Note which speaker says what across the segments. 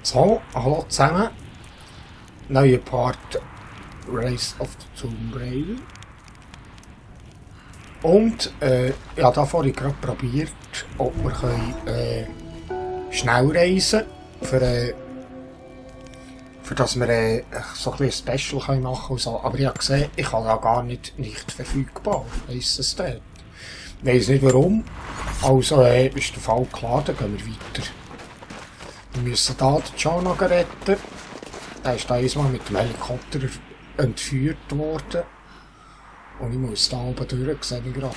Speaker 1: So, hallo zusammen. Neuer Part Rise of the Tomb Raider. Und ich habe da vorhin gerade probiert, ob wir schnell reisen können, für dass wir so ein bisschen ein Special machen können. So. Aber ich habe gesehen, ich habe da gar nicht verfügbar, heisst es dort. Ich weiss nicht warum. Also ist der Fall klar, dann gehen wir weiter. Wir müssen hier den Jana retten. Er ist da einmal mit dem Helikopter entführt worden. Und ich muss da oben durch, sehe ich gerade.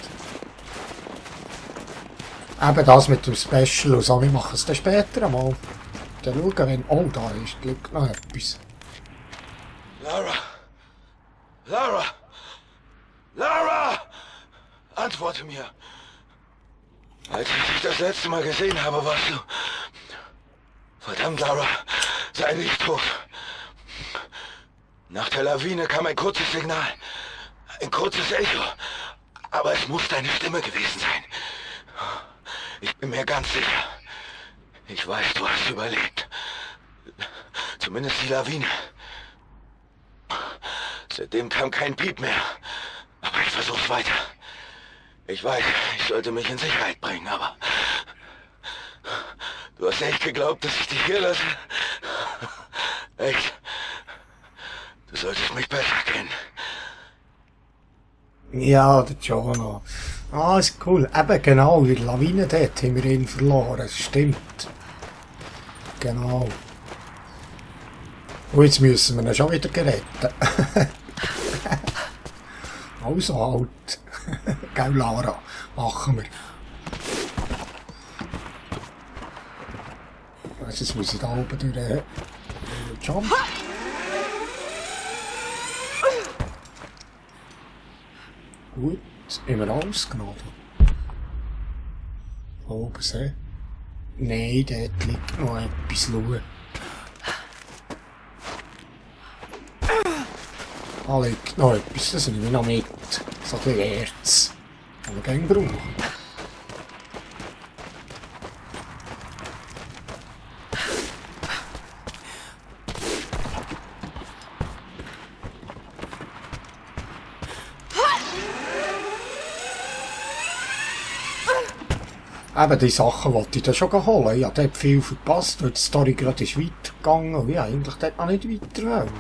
Speaker 1: Eben das mit dem Special und so, wir machen es dann später einmal. Dann schauen, wenn... Oh, da ist, liegt noch etwas.
Speaker 2: Lara! Lara! Lara! Antworte mir! Als ich dich das letzte Mal gesehen habe, warst du... Verdammt, Lara! Sei nicht tot! Nach der Lawine kam ein kurzes Signal. Ein kurzes Echo. Aber es muss deine Stimme gewesen sein. Ich bin mir ganz sicher. Ich weiß, du hast überlebt. Zumindest die Lawine. Seitdem kam kein Piep mehr. Aber ich versuch's weiter. Ich weiß, ich sollte mich in Sicherheit bringen, aber... Du hast echt geglaubt, dass ich dich hier lasse? Echt? Du solltest mich besser kennen.
Speaker 1: Ja, der Jana. Ah, ist cool. Eben genau, in der Lawine dort haben wir ihn verloren. Das stimmt. Genau. Und jetzt müssen wir ihn schon wieder retten. Also halt. Gell, Lara? Machen wir. Also jetzt muss ich da oben durch Jump. Gut, immer ausgenommen. Oben sehen. Nein, dort liegt noch etwas. Schauen. Da liegt noch etwas, das nehme ich noch mit. So ein bisschen Erz. Das wir gerne brauchen. Eben die Sachen wollte ich da schon holen. Ich habe dort viel verpasst, weil die Story gerade ist weitergegangen und ich eigentlich dort noch nicht weiter wollen.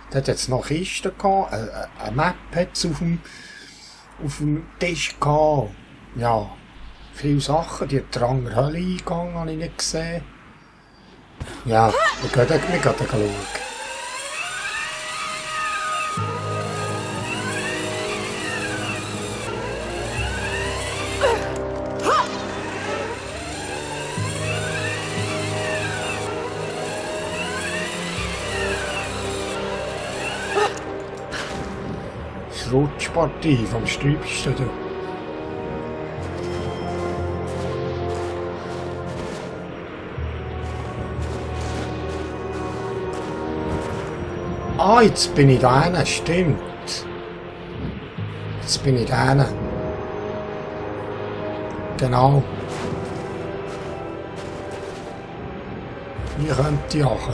Speaker 1: Dort hat es noch Kisten gehabt, eine Map hat es auf dem Tisch gehabt. Ja, viele Sachen, die hat der andere Hölle-Eingang habe ich nicht gesehen. Ja, wir gehen schauen. Rutschpartie vom Stübsten. Ah, jetzt bin ich da hinten, stimmt. Jetzt bin ich da hinten. Genau. Hier könnte ich auch.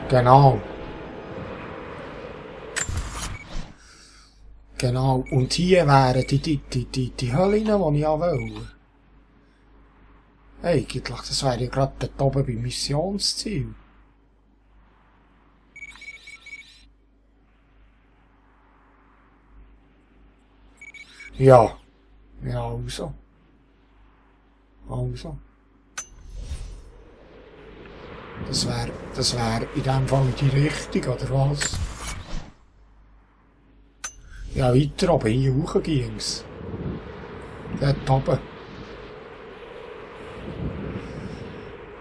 Speaker 1: Genau. Genau, und hier wären die Höllen, die ich auch will. Eigentlich, das wäre ja gerade dort oben beim Missionsziel. Ja. Ja, also. Also. Das wär in dem Fall die Richtung, oder was? Ja, weiter oben, hier hoch ging's. Dort oben.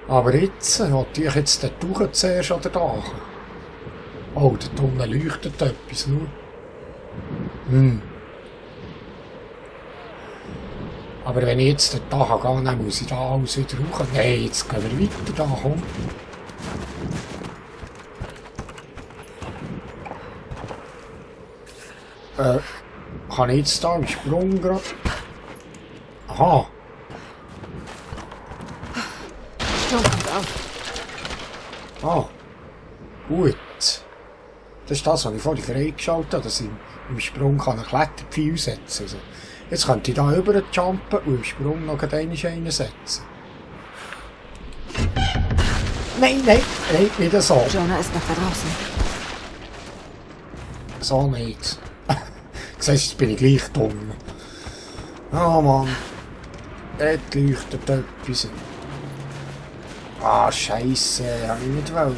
Speaker 1: Aber jetzt, wollte ich jetzt dort hoch zuerst oder da? Oh, da unten leuchtet etwas, nur. Aber wenn ich jetzt dort da gehe, dann muss ich da alles wieder hoch. Nein, jetzt gehen wir weiter, da, komm. Kann ich jetzt da im Sprung gerade... Aha.
Speaker 3: Station kommt auf.
Speaker 1: Ah, gut. Das ist das, was ich vorhin freigeschaltet habe, dass ich im Sprung einen Kletterpfeil setzen kann. Also, jetzt könnte ich da rüber jumpen und im Sprung noch einmal einsetzen. Nein, nein, nein, nicht so.
Speaker 3: Jonah ist noch da draußen.
Speaker 1: So nicht. Siehst, jetzt bin ich gleich dumm. Oh Mann. Dort leuchtet etwas. Ah, Scheisse, hab ich nicht wollen.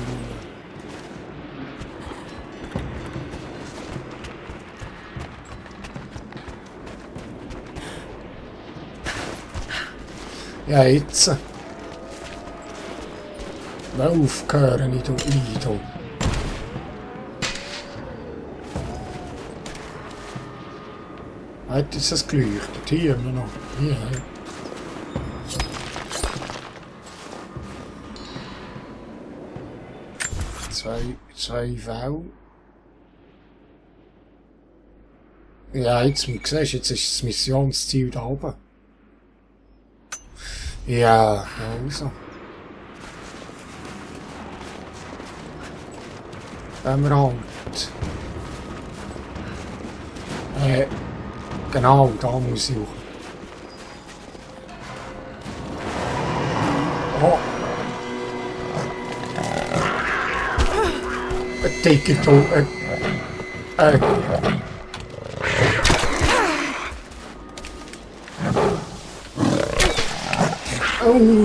Speaker 1: Ja, jetzt. Lauf, höre ich, du Lido. Hat jetzt das geleuchtet? Hier noch. Hier. Zwei V. Ja, jetzt siehst du, jetzt ist das Missionsziel da oben. Ja, also. Wenn wir halt. Genau, da muss ich auch. Oh. Ein Ticket, oh,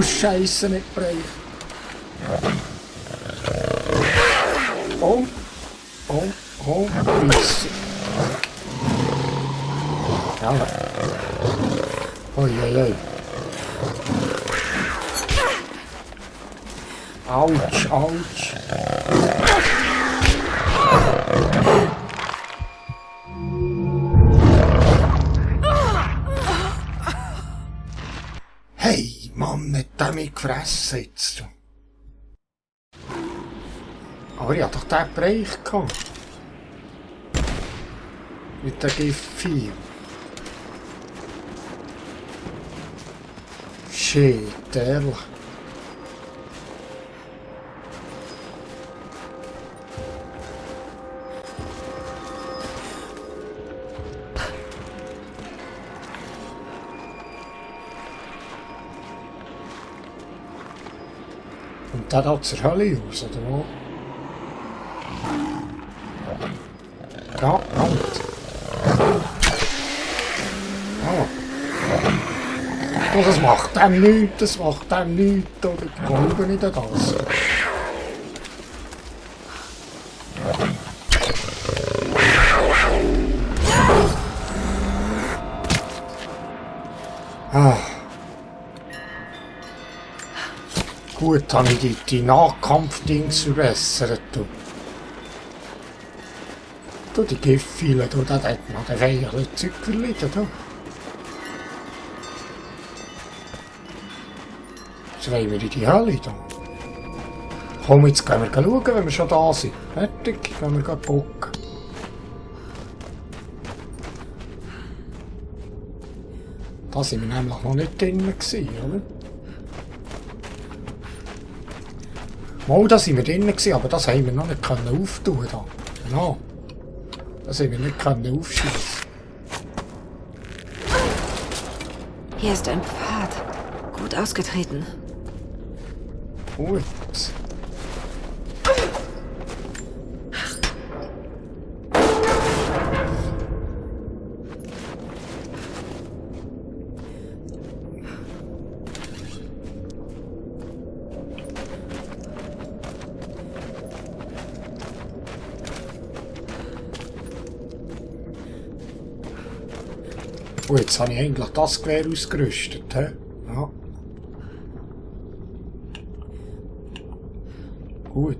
Speaker 1: Scheiße, nicht breit. Oh, Scheiße. Ja. Oi. Autsch. Hey, Mann, nicht damit gefressen jetzt. Aber ich hatte doch den Bereich gehabt. Mit der G4. Shit, ehrlich. Und der da zur Hölle aus, oder wo? Ja, halt. Oh, das macht dem nichts, oder ich glaube nicht an das. Gut, habe ich die Nahkampfdings verbessert. Du, die Giftpfeile, da hat man den feierlichen Zeug verliehen. Jetzt wollen wir in die Hölle. Komm, jetzt gehen wir schauen, wenn wir schon da sind. Fertig, gehen wir gucken. Da sind wir nämlich noch nicht drin gewesen, oder? Mal, da sind wir drin gewesen, aber das haben wir noch nicht auftun können. Genau. Das haben wir nicht aufschießen.
Speaker 3: Hier ist ein Pfad. Gut ausgetreten.
Speaker 1: Gut. Oh, jetzt habe ich eigentlich das Gewehr ausgerüstet, he? Ja. Gut.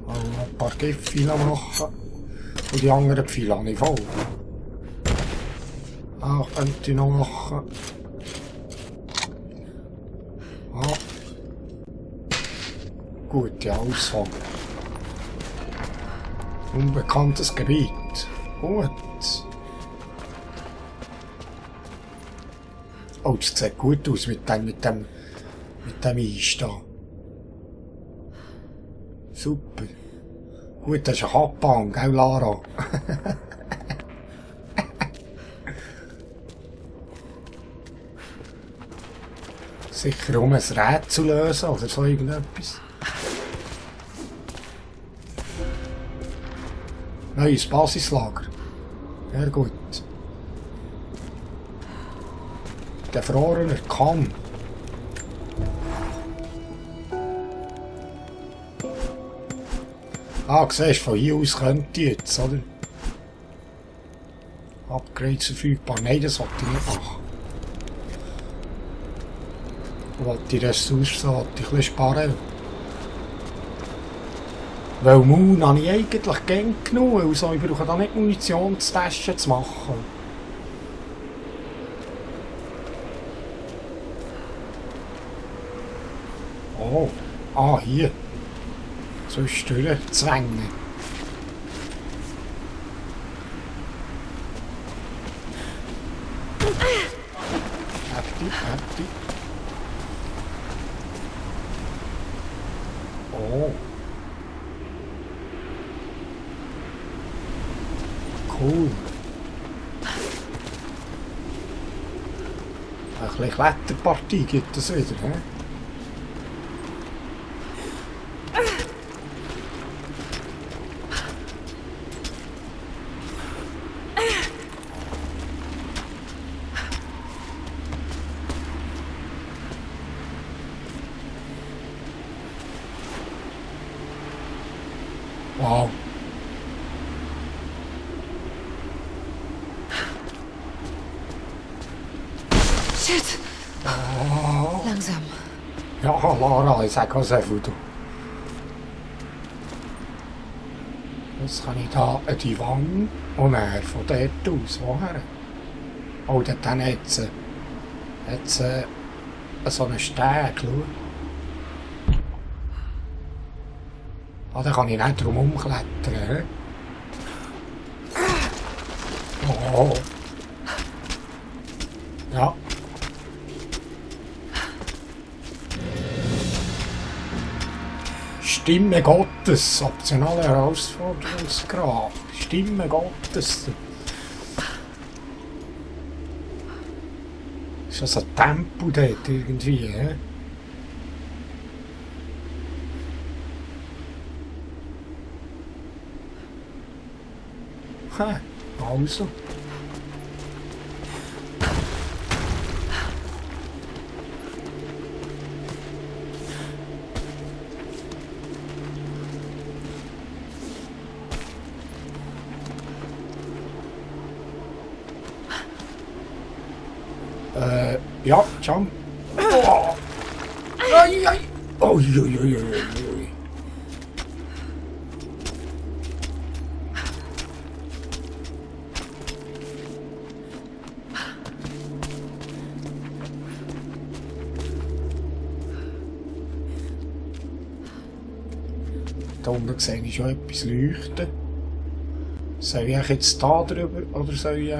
Speaker 1: Also noch ein paar Giftpfeile machen. Und die anderen Pfeile habe ich voll. Ah, könnte ich noch machen. Ah. Gut, ja, Ausfang. Unbekanntes Gebiet. Gut. Oh, das sieht gut aus mit dem Eis da. Super. Gut, das ist ein Hackbahn, gell, Lara? Sicher um ein Rätsel lösen oder so irgendetwas. Neues Basislager. Sehr gut. Der verlorener Kamm. Ah, siehst du, von hier aus könnte ich jetzt, oder? Upgrades verfügbar. Nein, das wollte ich nicht machen. Ich wollte die Ressourcen ein bisschen sparen. Weil Moon habe ich eigentlich gern genug, also ich brauche da nicht Munitionstaschen zu machen. Oh, ah, hier. Sonst durchzwängen. Heftig. Oh. Cool. Ein bisschen Kletterpartie gibt es wieder, he? Wow.
Speaker 3: Shit!
Speaker 1: Oh.
Speaker 3: Langsam.
Speaker 1: Ja, Lara, ich sage was einfach du. Jetzt kann ich da an die Wand und dann von dort aus, woher? Oh, dort haben jetzt so einen Steg, schau. Ah, da kann ich nicht drum umklettern, he? Oh. Ja. Stimme Gottes, optionale Herausforderungsgrad. Stimme Gottes. Ist das ein Tempo dort irgendwie, he? Also. Ja, Jump. Oh. Ai, ai. Oi, oi, oi, oi, oi. Da unten sehe ich schon etwas leuchten. Soll ich jetzt da drüber oder soll ich...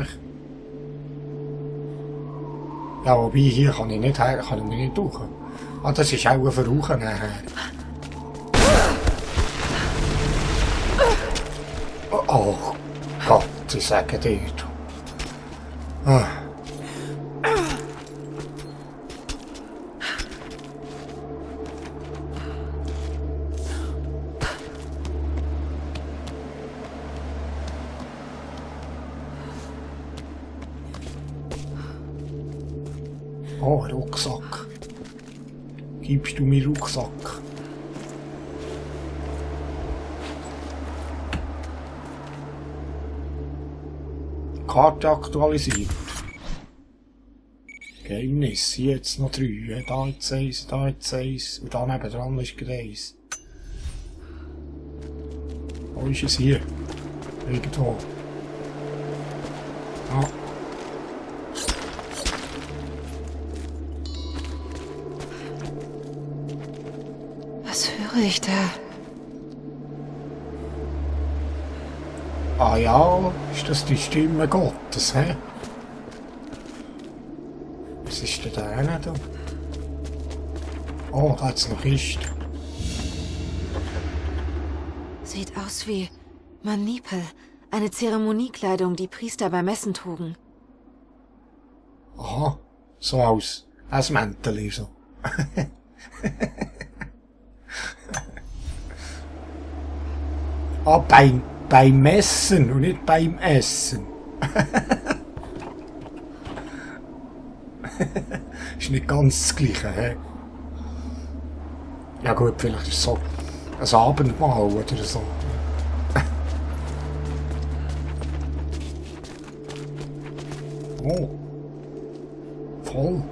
Speaker 1: Ja, wobei hier kann ich nicht her, kann ich mich nicht durch. Ah, das ist auch ein Verrauchen nachher. Oh Gott, ich sage dir. Ah. Oh, Rucksack. Gibst du mir Rucksack? Karte aktualisiert. Geheimnis, hier jetzt noch 3. Da jetzt 1, da jetzt 1 und da nebendran ist gerade 1. Wo ist es hier? Irgendwo. Ah.
Speaker 3: Was höre ich da?
Speaker 1: Ah ja, ist das die Stimme Gottes, hä? Was ist denn da hinten da? Oh, da hat's noch Kiste.
Speaker 3: Sieht aus wie Manipel. Eine Zeremoniekleidung, die Priester bei Messen trugen.
Speaker 1: Aha, so als Mäntel so. Ah, beim Messen und nicht beim Essen. Ist nicht ganz das Gleiche, hä? Ja gut, vielleicht ist es so ein Abendmahl oder so. Oh. Voll.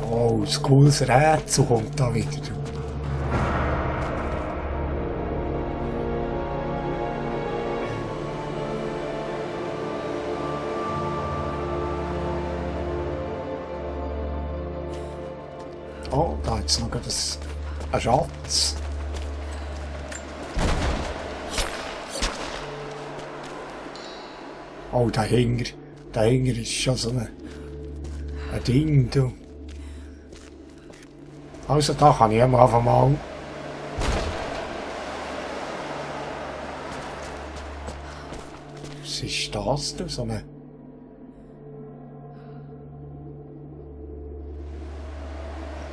Speaker 1: Oh, ein cooles Rätsel kommt da wieder. Oh, da hat es noch ein Schatz. Oh, dahinter ist schon so ein Ding, du. Also da kann ich einfach mal... Was ist das, du? So eine...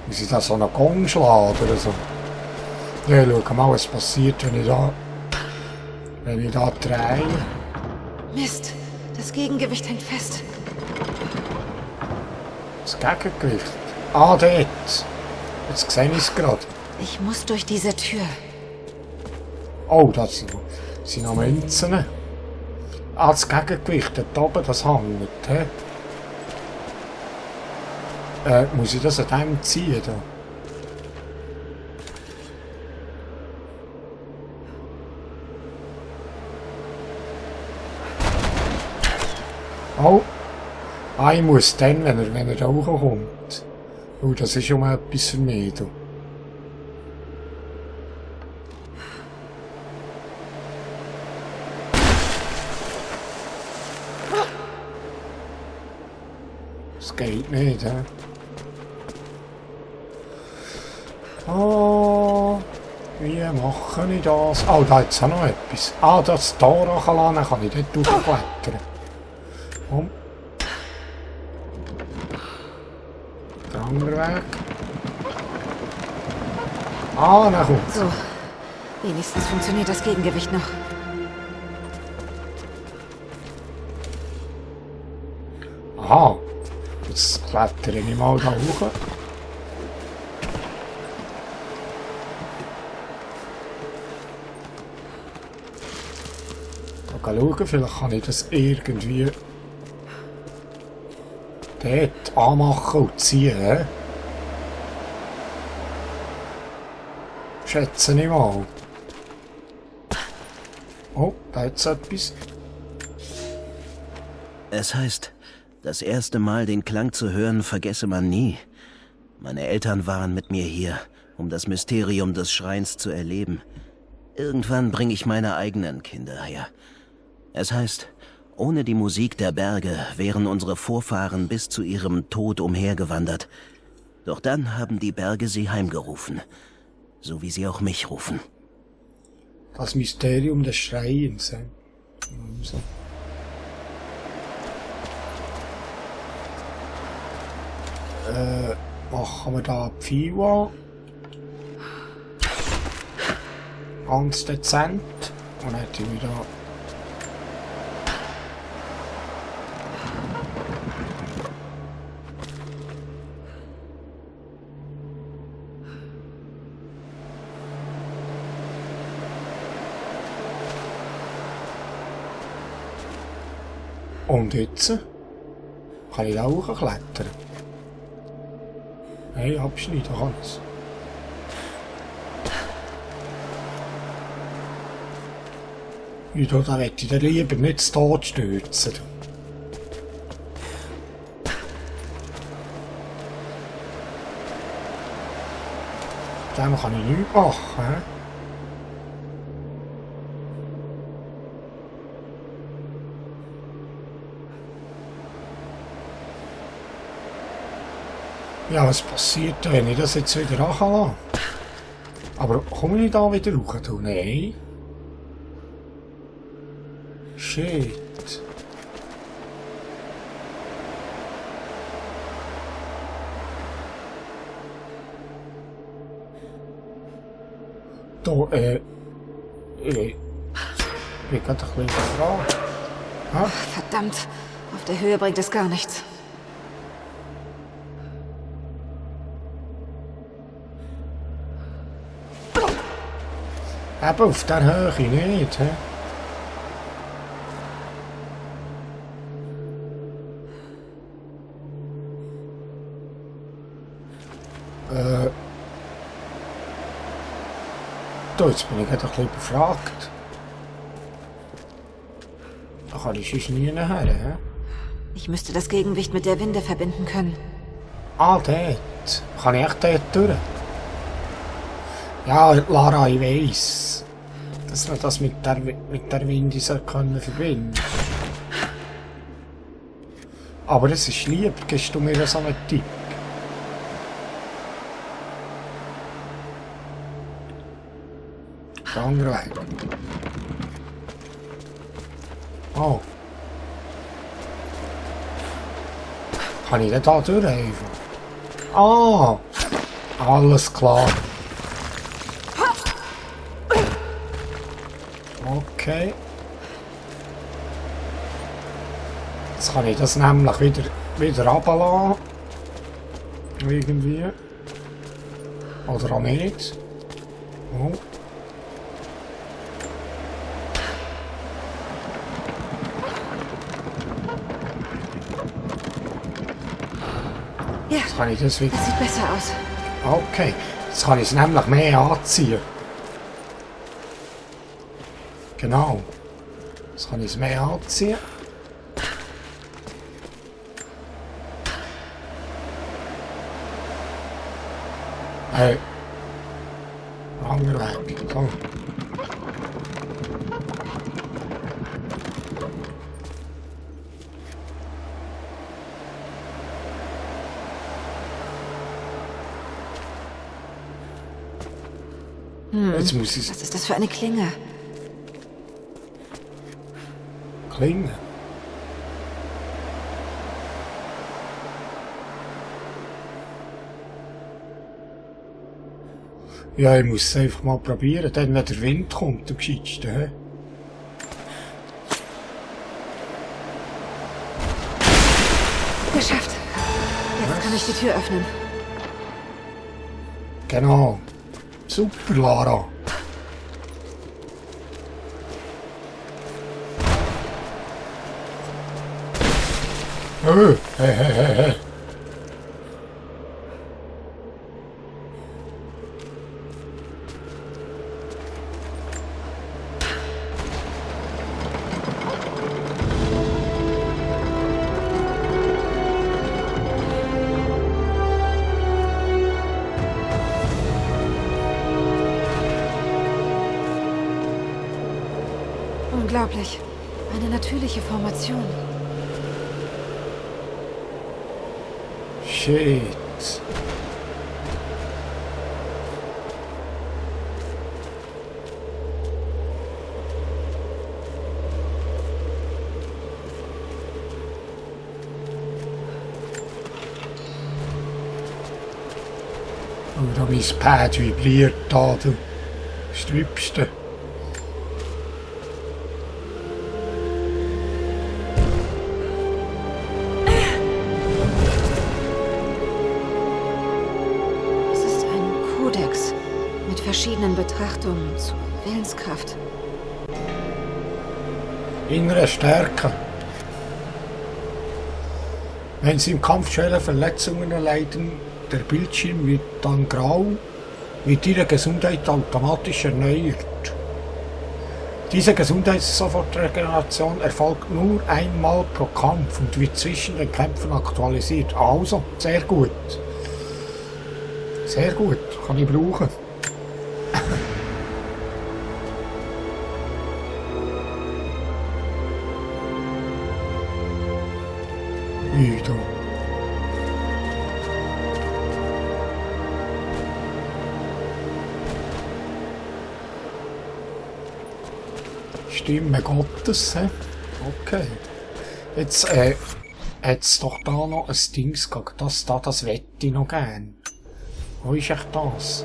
Speaker 1: Muss ich da so einen Gong schlagen oder so? Ja, schau mal, was passiert, wenn ich da drehe.
Speaker 3: Mist, das Gegengewicht hängt fest.
Speaker 1: Das Gegengewicht? Ah, dort. Jetzt sehe ich es gerade.
Speaker 3: Ich muss durch diese Tür.
Speaker 1: Oh, das sind noch Münzen. Ah, das Gegengewicht, dort oben, das hängt. He? Muss ich das an dem ziehen? Da? Oh. Ah, ich muss dann, wenn er da hochkommt. Oh, das ist schon mal etwas für mich. Da. Das geht nicht, hä? Oh, wie mache ich das? Oh, da hat es auch noch etwas. Ah, das Tor anlassen, dann kann ich dort durchklettern. Komm. Der andere Weg. Ah, na gut.
Speaker 3: So, wenigstens funktioniert das Gegengewicht noch.
Speaker 1: Aha. Jetzt klettere ich mal da hoch. Mal schauen, vielleicht kann ich das irgendwie dort anmachen und ziehen. He? Schätze ich mal. Oh, da ist etwas.
Speaker 4: Es heißt, das erste Mal den Klang zu hören, vergesse man nie. Meine Eltern waren mit mir hier, um das Mysterium des Schreins zu erleben. Irgendwann bringe ich meine eigenen Kinder her. Es heißt, ohne die Musik der Berge wären unsere Vorfahren bis zu ihrem Tod umhergewandert. Doch dann haben die Berge sie heimgerufen, so wie sie auch mich rufen.
Speaker 1: Das Mysterium des Schreins. So. Machen wir da Pfeil. Ganz dezent. Und dann hätte ich wieder... Und jetzt kann ich da hochklettern. Nein, abschneiden kann ich es. Ja, da möchte ich dann lieber nicht zu Tod stürzen. Dem kann ich nichts machen. Ja, was passiert, wenn ich das jetzt wieder anlasse? Aber komme ich da wieder raus? Du? Nein. Shit. Da, ich bin gerade ein bisschen gefragt. Ha?
Speaker 3: Verdammt, auf der Höhe bringt es gar nichts.
Speaker 1: Eben auf der Höhe nicht, hä? Da, jetzt bin ich gerade ein bisschen befragt. Da kann ich sonst nie nachher, hä?
Speaker 3: Ich müsste das Gegengewicht mit der Winde verbinden können.
Speaker 1: Ah, dort. Kann ich echt dort durch? Ja, Lara, ich weiss, dass man das mit der Winde so können verbinden. Aber es ist lieb, gibst du mir so einen Tipp. Der andere Weg. Oh. Kann ich denn da durch einfach? Ah! Alles klar. Okay. Jetzt kann ich das nämlich wieder runterlassen. Irgendwie. Oder auch nicht. Oh.
Speaker 3: Ja,
Speaker 1: Jetzt kann ich das wieder...
Speaker 3: das sieht besser aus.
Speaker 1: Okay. Jetzt kann ich es nämlich mehr anziehen. Genau. Jetzt kann ich es mehr anziehen. Hey. Anderer Weg. So. Jetzt muss ich
Speaker 3: Was ist das für eine Klinge?
Speaker 1: klingen. Ja, ich muss es einfach mal probieren, dann wenn der Wind kommt, am gescheitsten, hä?
Speaker 3: Geschafft. Jetzt kann ich die Tür öffnen.
Speaker 1: Genau. Super, Lara. Hey, hey, hey, hey, hey.
Speaker 3: Unglaublich. Eine natürliche Formation.
Speaker 1: Shit. Oder mein Pad vibriert da, du. Das ist das Hübschste.
Speaker 3: Es ist ein Kodex mit verschiedenen Betrachtungen zur Willenskraft.
Speaker 1: Innere Stärke. Wenn Sie im Kampf schwere Verletzungen erleiden, der Bildschirm wird dann grau, wird Ihre Gesundheit automatisch erneuert. Diese Gesundheitssofortregeneration erfolgt nur einmal pro Kampf und wird zwischen den Kämpfen aktualisiert. Also, sehr gut. Sehr gut, kann ich brauchen. Wieder. Stimme Gottes, hä? Okay. Jetzt, hat's doch da noch ein Dings gehabt. Das wette ich noch gern. Wo ist echt das?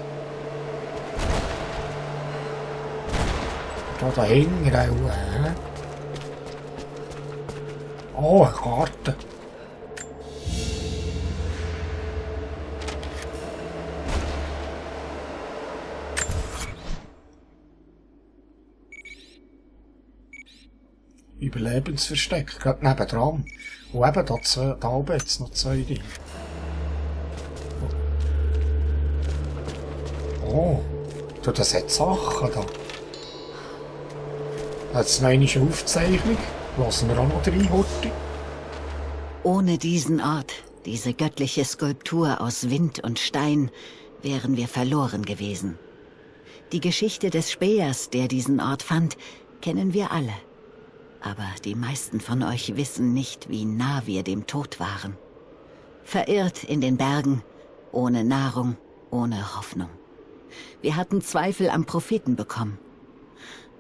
Speaker 1: Da dahinter auch, hä? Oh, eine Karte. Überlebensversteck, gerade nebendran. Und eben da oben jetzt noch 2 Dinge. Oh, du, das hat Sachen da. Jetzt noch eine Aufzeichnung. Lassen wir auch noch rein, Horti.
Speaker 5: Ohne diesen Ort, diese göttliche Skulptur aus Wind und Stein, wären wir verloren gewesen. Die Geschichte des Spähers, der diesen Ort fand, kennen wir alle. Aber die meisten von euch wissen nicht, wie nah wir dem Tod waren. Verirrt in den Bergen, ohne Nahrung, ohne Hoffnung. Wir hatten Zweifel am Propheten bekommen.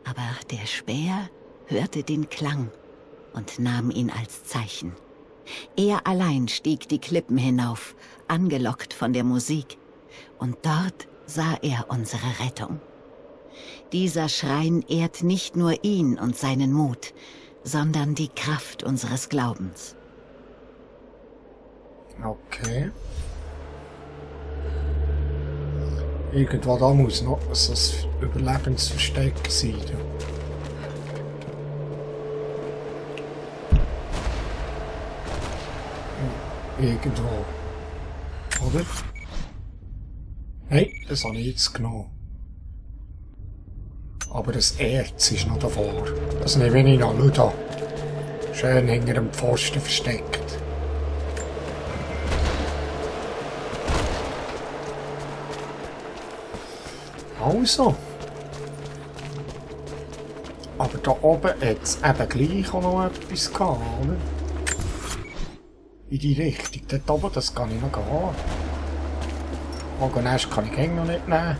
Speaker 5: Aber der Späher hörte den Klang und nahm ihn als Zeichen. Er allein stieg die Klippen hinauf, angelockt von der Musik. Und dort sah er unsere Rettung. Dieser Schrein ehrt nicht nur ihn und seinen Mut, sondern die Kraft unseres Glaubens.
Speaker 1: Okay. Irgendwo da muss noch so ein Überlebensversteck sein. Irgendwo. Oder? Nein, das habe ich jetzt genommen. Aber das Erz ist noch davor. Das nehme ich noch. Schau da. Schön hinter dem Pfosten versteckt. Also. Aber da oben hat es eben gleich auch noch etwas gehabt, oder? In die Richtung. Dort oben, das kann ich noch gehen. Wagonest kann ich gäng noch nicht nehmen.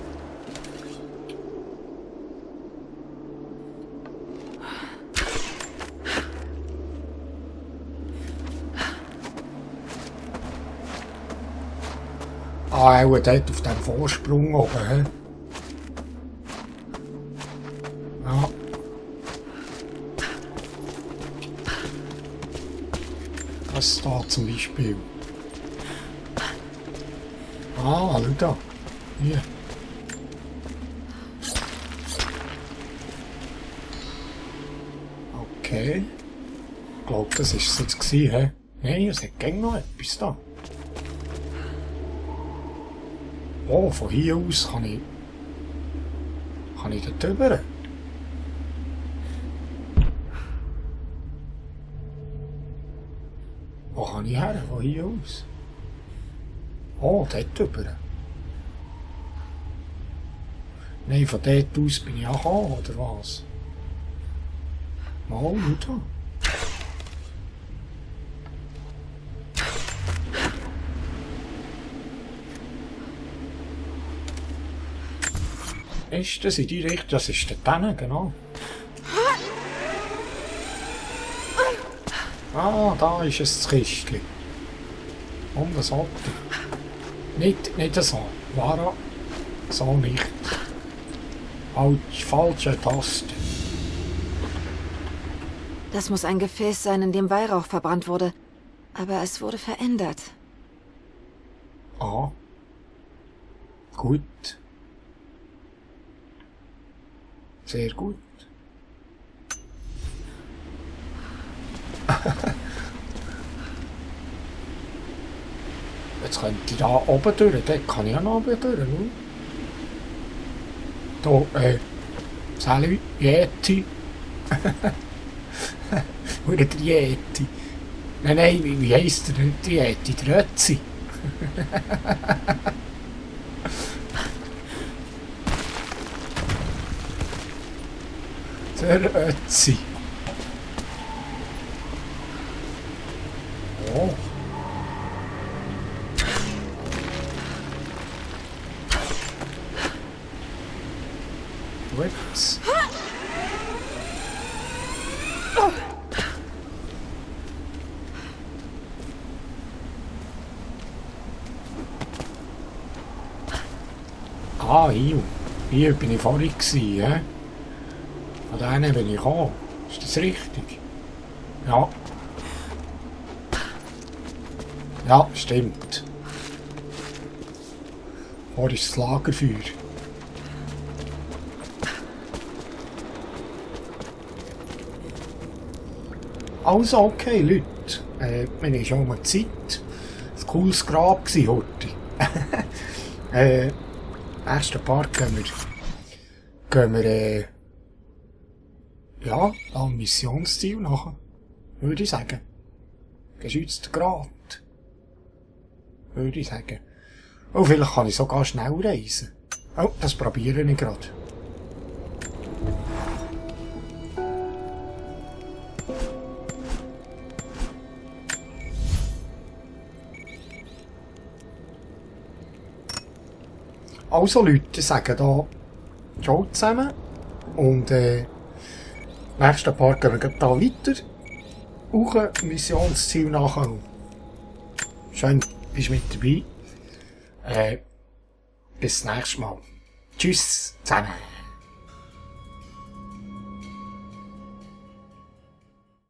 Speaker 1: Ah, auch dort auf dem Vorsprung oben, hä? Ja. Das da zum Beispiel. Ah, schau da. Hier. Okay. Ich glaube, das war es jetzt gewesen, hä? Nein, es hat gäng noch etwas da. Oh, von hier aus kann ich dort rüber. Wo kann ich her? Von hier aus? Oh, dort rüber. Nein, von dort aus bin ich auch gekommen, oder was? Mal, schau da. Ist das in die Richtung? Das ist dort hinten, genau. Ah, da ist es das Kistchen. Und das Auto. Nicht so. Lara, so nicht. Falsche Taste.
Speaker 3: Das muss ein Gefäß sein, in dem Weihrauch verbrannt wurde. Aber es wurde verändert.
Speaker 1: Ah. Gut. Sehr gut. Jetzt könnte ich da oben durch. Dort kann ich ja noch oben durch. Da, Salut, Yeti. Oder der Yeti. Nein, wie heisst der nicht Yeti? Der Ötzi. Der Ötzi. Oh. Ups. Ah, hier. Hier bin ich vorhin gewesen, hä? Von denen bin ich gekommen. Ist das richtig? Ja. Ja, stimmt. Wo ist das Lagerfeuer? Also okay, Leute. Wir haben schon mal Zeit. Ein cooles Grab gsi heute. Nächsten Part gehen wir ja, am Missionsziel nachher. Würde ich sagen. Geschützter Grad. Würde ich sagen. Oh, vielleicht kann ich sogar schnell reisen. Oh, das probiere ich gerade. Also Leute, sagen da ciao zusammen und nächsten Part gehen wir da weiter. Auch ein Missionsziel nachher. Schön, bist mit dabei. Bis nächstes Mal. Tschüss zusammen.